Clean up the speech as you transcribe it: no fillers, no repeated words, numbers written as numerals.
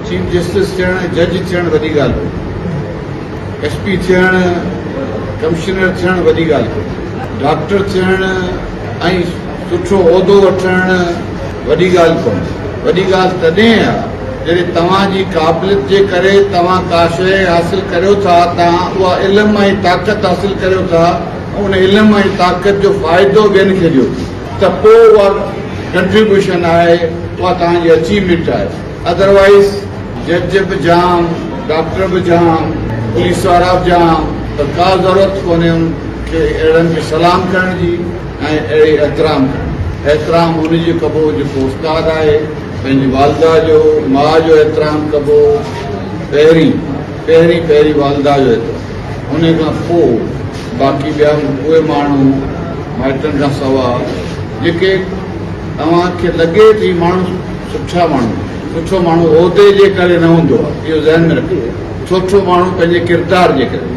Chief justice ٿيڻ ۽ جج ٿيڻ وڏي ڳالهه ڪونهي. ايس پي ٿيڻ، ڪمشنر ٿيڻ وڏي ڳالهه ڪونهي. ڊاڪٽر ٿيڻ ۽ سٺو عهدو وٺڻ وڏي ڳالهه ڪونهي. وڏي ڳالهه تڏهن آ جڏهن توهان جي قابليت جي ڪري توهان ڪا شيء حاصل ڪريو ٿا، توهان اها علم ۽ طاقت حاصل ڪريو ٿا ۽ ان علم ۽ طاقت جو فائدو ٻين کي ڏيو ته پوء اها ڪنٽريبيوشن آهي، اها توهان جي اچيومينٽ آهي. ادروائيز جج به جام، ڊاڪٽر به جام، پوليس وارا به جام پر ڪا ضرورت ڪونهي ان کي اهڙن کي سلام ڪرڻ جي ۽ اهڙي احترام ڪرڻ جي. احترام ان جو ڪبو جيڪو استاد آهي، پنهنجي والده جو، ماء جو احترام ڪبو پهرين، پهرين پهرين والده جو احترام ان کان پوء باقي ٻيا اهي ماڻهو مائٽن کان سوا جيڪي توهان کي لڳي ته هي ماڻهو سٺا ماڻهو آهن. سٺو ماڻهو عهدي جي ڪري نه هوندو آهي، اهو ذهن ۾ رکجو. سٺو ماڻهو پنهنجي ڪردار جي ڪري.